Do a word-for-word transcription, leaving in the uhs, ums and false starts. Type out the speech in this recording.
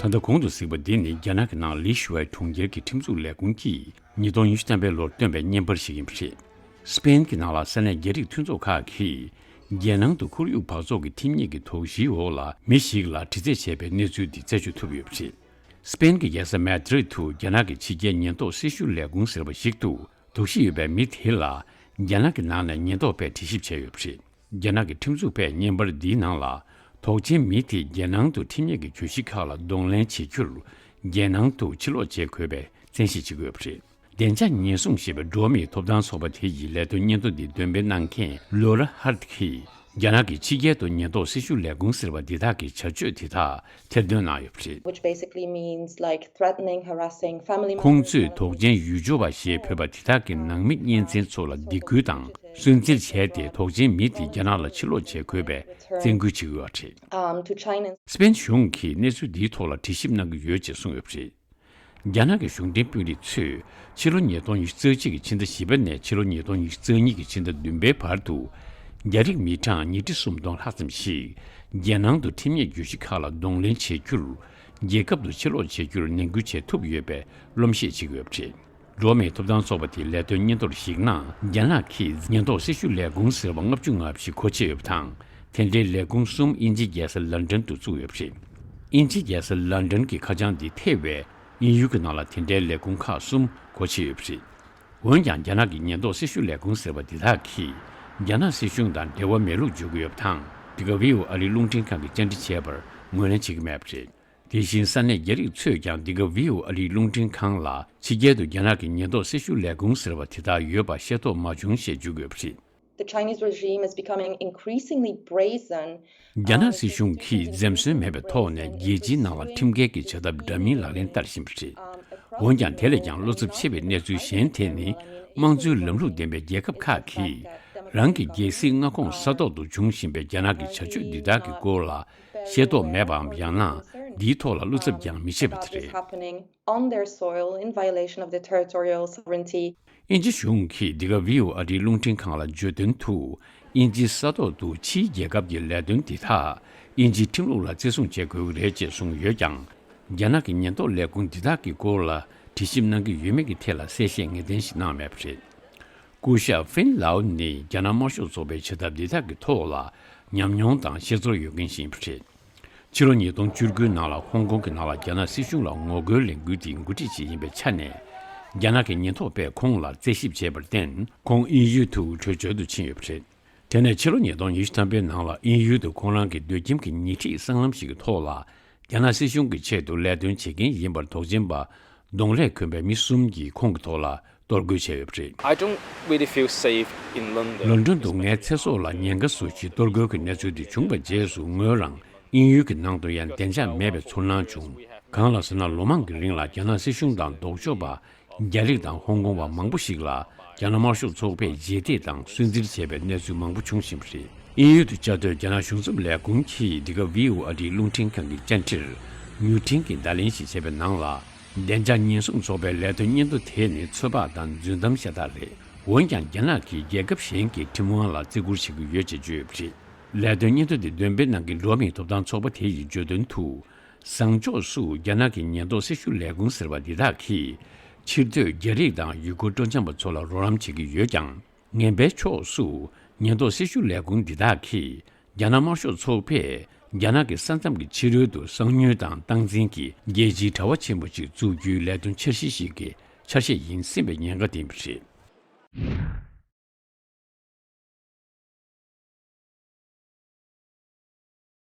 ད་ལྟ་གོང་དུ་གཟིགས་པ་འདི་ནི་རྒྱ་ནག་གི་ནང་ལི་ཞུ་ཝའི་གྲོང་ཁྱེར་གྱི་ཁྲིམས་འཛུགས་ལས་ཁུངས་ཀྱིས་ཉིས་སྟོང་ཉི་ཤུ་ཐམ་པའི་ལོར་བཏོན་པའི་བརྙན་པར་ཞིག་ཡིན་པ་རེད། སྤེན་གྱི་ནང་ལ་ས་གནས་རྒྱ་རིགས་མཐུན་ཚོགས་ཁག་གིས་རྒྱལ་ནང་དུ་ཁོར་ཡུག་འབག་བཙོག་གི་ཁྲིམས་ཉེས་ཀྱི་དོགས་གཞིའི་འོག་ལ་མི་ཞིག་ལ་དྲི་རྩད་བྱས་པའི་གནས་ཚུལ་འདི་རྩད་གཅོད་ཐུབ་ཡོད་པ་རེད། སྤེན་གྱི་རྒྱལ་ས་མེ་ཌི་རིད་དུ་རྒྱ་ནག་གི་ཕྱི་རྒྱལ་ཉེན་རྟོག་སྲི་ཞུ་ལས་ཁུངས་ཟེར་བ་ཞིག་ཏུ་དོགས་གཞི་ཡོད་པའི་མི་དེ་ལ་རྒྱ་ནག་གི་ནང་ནས་ཉེན་རྟོག་པས་དྲི་ཞིབ་བྱས་ཡོད་པ་རེད། རྒྱ་ནག་གི་ཁྲིམས་འཛུགས་པས་བརྙན་པར་འདིའི་ནང་ལ་དོགས་ཅན་མི་དེས་རྒྱལ་ནང་དུ་ཁྲིམས་ཉེས་ཀྱི་གྱོད་གཞི་ཁག་ལ་གདོང་ལེན་བྱེད་རྒྱུར་རྒྱལ་ནང་དུ་ཕྱིར་ལོག་བྱེད་དགོས་པའི་བཙན་ཤེད་བྱེད་ཀྱི་ཡོད་པ་རེད། བདེ་འཇགས་ཉེན་སྲུང་ཞེས་པའི་འགྲོ་བ་མིའི་ཐོབ་ཐང་ཚོགས་པ་དེ་ཡི་ལས་དོན་སྙན་ཐོ་འདི་འདོན་སྤེལ་གནང་མཁན་ལོ་ར་ཧར་ཏི་གིས་རྒྱ་ནག་གི་ཕྱི་རྒྱལ་དུ་ཉེན་རྟོག་སྲི་ཞུ་ལས་ཁུངས་ཟེར་བ་འདི་དག་གི་བྱ་སྤྱོད་དེ་དག་ཐེར་འདོན་གནང་ཡོད་པ་རེད། Which basically means, like, threatening, harassing family members. ཁོང་ཚོས་དོགས་ཅན་ཡུལ་སྐྱོར་བ་ཞེས་འབོད་པ་དེ་དག་གི་ནང་མི་གཉེན་ཚན་ཚོ་ལ་སྡིགས་སྐུལ་དང་སུན་གཙེར་བྱས་ཏེ་དོགས་ཅན་མི་དེ་རྒྱ་ནག་ལ་ཕྱིར་ལོག་བྱེད་དགོས་པའི་བཙན་སྐུལ་བྱེད་ཀྱི་ཡོད་པ་རེད། Um, to China. སྤེན་གཞུང་གིས་གནས་ཚུལ་འདིའི་ཐོག་ལ་དྲི་ཞིབ་གནང་གི་ཡོད་ཅེས་གསུངས་ཡོད་པ་རེད། རྒྱ་ནག་གི་གཞུང་འབྲེལ་དཔོན་རིགས་ཚོས་ཕྱི་ལོ་ཉིས་སྟོང་ཉི་ཤུ་རྩ་གཅིག་གི་ཕྱི་ཟླ་བཞི་པ་ནས་ཕྱི་ལོ་ཉིས་སྟོང་ཉི་ཤུ་རྩ་གཉིས་ཀྱི་ཕྱི་ཟླ་བདུན་པའི་བར་དུ་རྒྱ་རིགས་མི་གྲངས་ཉིས་ཁྲི་སུམ་སྟོང་ལྷག་ཙམ་ཞིག་རྒྱལ་ནང་དུ་ཁྲིམས་ཉེས་གྱོད་གཞི་ཁག་ལ་གདོང་ལེན་བྱེད་རྒྱུར་རྒྱལ་ཁབ་ཏུ་ཕྱིར་ལོག་བྱེད་རྒྱུར་ནན་སྐུལ་བྱེད་ཐུབ་ཡོད་པའི་རློམ་གཞས་བྱེད་ཀྱི་ཡོད་པ་རེད། འགྲོ་བ་མིའི་ཐོབ་ཐང་ཚོགས་པ་དེའི་ལས་དོན་སྙན་ཐོར་གཞིགས་ན། རྒྱ་ནག་གིས་ཉེན་རྟོག་སྲི་ཞུ་ལས་ཁུངས་ཟེར་བ་ལྔ་བཅུ་ང་བཞི་སྒོ་ཕྱེ་ཡོད་པ་དང་། དེ་འདྲའི་ལས་ཁུངས་གསུམ་དབྱིན་ཇིའི་རྒྱལ་ས་ལན་ཀྲན་དུ་བཙུགས་ཡོད་པ་རེད། དབྱིན་ཇིའི་རྒྱལ་ས་ལན་ཀྲན་གྱི་ཁ་བྱང་འདི་ཐེ་བའི་དབྱིན་ཡུལ་གྱི་ནང་ལ་དེ་འདྲའི་ལས་ཁུངས་ཁག་གསུམ་སྒོ་ཕྱེ་ཡོད་པ་རེད། འོན་ཀྱང་རྒྱ་ནག་གི་ཉེན་རྟོག་སྲི་ཞུ་ལས་ཁུངས་ཟེར་བ་འདི་དག་གིས་རྒྱ་ནག་སྲིད་གཞུང་དང་འབྲེལ་བ་མེད་ལུགས་བརྗོད་ཀྱི་ཡོད་པ་དང་། འདི་ག་ཝི་ཨོ་ཨ་རིའི་རླུང་འཕྲིན་ཁང་གིས་བཅར་འདྲི་བྱས་པར་ངོས་ལེན་བྱེད་ཀྱི་མེད་པ་རེད། དེ་བཞིན་ས་གནས་རྒྱ་རིགས་ཚོས་ཀྱང་འདི་ག་ཝི་ཨོ་ཨ་རིའི་རླུང་འཕྲིན་ཁང་ལ་ཕྱི་རྒྱལ་དུ་རྒྱ་ནག་གི་ཉེན་རྟོག་སྲི་ཞུ་ལས་ཁུངས་ཟེར་བ་དེ་དག་ཡོད་པ་ཤེས་རྟོགས་མ་བྱུང་ཞེས་བརྗོད་ཀྱི་ཡོད་པ་རེད། The Chinese regime is becoming increasingly brazen. རྒྱ་ནག་སྲིད་གཞུང་གིས་འཛེམ་ཟོན་མེད་པའི་ཐོག་ནས་རྒྱལ་སྤྱིའི་ནང་ལ་ཁྲིམས་འགལ་གྱི་བྱ་ཐབས་འདྲ་མིན་ལག་ལེན་བསྟར་བཞིན་པ་རེད། འོན་ཀྱང་དེ་ལས་ཀྱང་བློ་འཚབ་ཆེ་བའི་གནས་ཚུལ་གཞན་དེ་ནི། དམངས་གཙོའི་ལམ་ལུགས་ལྡན་པའི་རྒྱལ་ཁབ་ཁག་གིས་རང་གི་རྒྱལ་སྲིད་མངའ་ཁོངས་ས་ཐོག་ཏུ་འབྱུང་བཞིན་པའི་རྒྱ་ནག་གི་བྱ་སྤྱོད་འདི་དག་གི་སྐོར་ལ་ཤེས་རྟོགས་མེད་པའམ། ཡང་ན་འདིའི་ཐོག་ལ་བློ་འཚབ་ཀྱང་མི་བྱེད་པ་དེ་རེད། On their soil in violation of the territorial sovereignty. དབྱིན་ཇི་གཞུང་གིས་འདི་ག་ཝི་ཨོ་ཨ་རིའི་རླུང་འཕྲིན་ཁང་ལ་བརྗོད་དོན་དུ། དབྱིན་ཇིའི་ས་ཐོག་ཏུ་ཕྱིའི་རྒྱལ་ཁབ་ཀྱི་ལས་དོན་འདི་དག་དབྱིན་ཇིའི་ཁྲིམས་ལུགས་ལ་བརྩི་སྲུང་བྱེད་དགོས་ཀྱི་རེད་ཅེས་གསུངས་ཡོད་ཀྱང་། རྒྱ་ནག་གི་ཉེན་རྟོག་ལས་ཁུངས་འདི་དག་གི་སྐོར་ལ་དྲི་ཞིབ་གནང་གི་ཡོད་མེད་ཀྱི་ཐད་ལ་གསལ་བཤད་ངེས་གཏན་ཞིག་གནང་མེད་པ་རེད། སྐུ་ཞབས་ཧྥིན་ལའོ་ནི་རྒྱ་ནག་དམར་ཤོག་ཚོགས་པའི་བྱ་ཐབས་འདི་དག་གི་ཐོག་ལ་ཉམས་མྱོང་དང་ཤེས་ཚོར་ཡོད་མཁན་ཞིག་ཡིན་པ་རེད། ཕྱི་ལོ་ཉིས་སྟོང་བཅུ་དགུའི་ནང་ལ་ཧོང་ཀོང་གི་ནང་ལ་རྒྱ་ནག་སྲིད་གཞུང་ལ་ངོ་རྒོལ་ལས་འགུལ་དེའི་འགོ་ཁྲིད་ཅིག་ཡིན་པའི་ཆ་ནས། རྒྱ་ནག་གི་ཉེན་རྟོག་པས་ཁོང་ལ་རྩད་ཞིབ་བྱས་པར་བརྟེན། ཁོང་དབྱིན་ཡུལ་དུ་བྲོས་བྱོལ་དུ་ཕྱིན་ཡོད་པ་རེད། དེ་ནས་ཕྱི་ལོ་ཉིས་སྟོང་ཉི་ཤུ་ཐམ་པའི་ནང་ལ་དབྱིན་ཡུལ་དུ་ཁོང་རང་གི་སྡོད་ཁྱིམ་གྱི་ཉེ་འཁྲིས་སྲང་ལམ་ཞིག་གི་ཐོག་ལ། རྒྱ་ནག་སྲིད་གཞུང་གི་ཆེད་དུ་ལས་དོན་བྱེད་མཁན་ཡིན་པར་དོགས་ཅན་པ། གདོང་ལེན་གྱིས་གོན་པའི་མི་གསུམ་གྱིས་ཁོང་གི་ཐོག་ལ་གཏོར་རྒོལ་བྱས་ཡོད་པ་རེད། I don't really feel safe in London. ལོན་ཌོན་དུ་ངའི་ཚེ་སྲོག་ལ་ཉེན་ཁ་བཟོ་ཞིང་གཏོར་རྒོལ་གྱི་གནས་ཚུལ་དེ་བྱུང་བའི་རྗེས་སུ། ངོས་རང་དབྱིན་ཡུལ་གྱི་ནང་དུ་ཡང་བདེ་འཇགས་མེད་པའི་ཚོར་སྣང་བྱུང་། གང་ལགས་ཟེར་ན། ལོ་མང་གི་རིང་ལ་རྒྱ་ནག་སྲིད་གཞུང་དང་ལྡོག་ཕྱོགས་པ། རྒྱ་རིགས་དང་ཧོང་ཀོང་བ་མང་པོ་ཞིག་ལ་རྒྱ་ནག་དམར་ཤོག་ཚོགས་པས་རྗེས་འདེད་དང་སུན་གཙེར་བྱས་པའི་གནས་ཚུལ་མང་པོ་བྱུང་བཞིན་པ་རེད། དབྱིན་ཡུལ་དུ་བཅའ་སྡོད་རྒྱ་ནག་གཞུང་ཚབ་ལས་ཁུངས་ཀྱིས་འདི་ག་ཝི་ཨོ་ཨ་རིའི་རླུང་འཕྲིན་ཁང་གི་བཅར་འདྲིར་མྱུར་འཕྲིན་གྱིས་བརྡ་ལན་ཞིག་བྱས་པའི་ནང་ལ། བདེ་འཇགས་ཉེན་སྲུང་ཚོགས་པའི་ལས་དོན་སྙན་ཐོ་དེ་ནི་ཚོད་དཔག་དང་རྫུན་གཏམ་ཤ་སྟག་རེད། འོན་ཀྱང་རྒྱ་ནག་གིས་རྒྱལ་ཁབ་གཞན་གྱི་ཁྲིམས་དབང་ལ་བརྩི་བཀུར་བྱེད་ཀྱི་ཡོད་ཅེས་བརྗོད་ཡོད་པ་རེད། ལས་དོན་སྙན་ཐོ་དེ་འདོན་སྤེལ་གནང་མཁན་འགྲོ་བ་མིའི་ཐོབ་ཐང་ཚོགས་པ་དེ་ཡིས་བརྗོད་དོན་དུ། བཟང་ཕྱོགས་སུ་རྒྱ་ནག་གི་ཉེན་རྟོག་སྲི་ཞུ་ལས་ཁུངས་ཟེར་བ་འདི་དག་གིས། ཕྱིར་སྡོད་རྒྱ་རིགས་དང་ཡུ་གུར་སྤྲོ་འཆམ་པ་ཚོ་ལ་རོགས་རམ་བྱེད་ཀྱི་ཡོད་ཀྱང་། ངན་པའི་ཕྱོགས་སུ་ཉེན་རྟོག་སྲི་ཞུ་ལས་ཁུངས་འདི་དག་གིས། རྒྱ་ནག་དམར་ཤོག་ཚོགས་པས་རྒྱ་ནག་གི་ས་མཚམས་ཀྱི་ཕྱི་རོལ་དུ་གསང་ཉུལ་དང་སྟངས་འཛིན་གྱིས་རྒྱལ་སྤྱིའི་དྲ་བ་ཆེན་པོ་ཞིག་བཙུགས་རྒྱུའི་ལས་དོན་འཆར་གཞི་ཞིག་གི་ཆ་ཤས་ཡིན་སྲིད་པའི་ཉེན་ཁ་ལྡན་པ་རེད།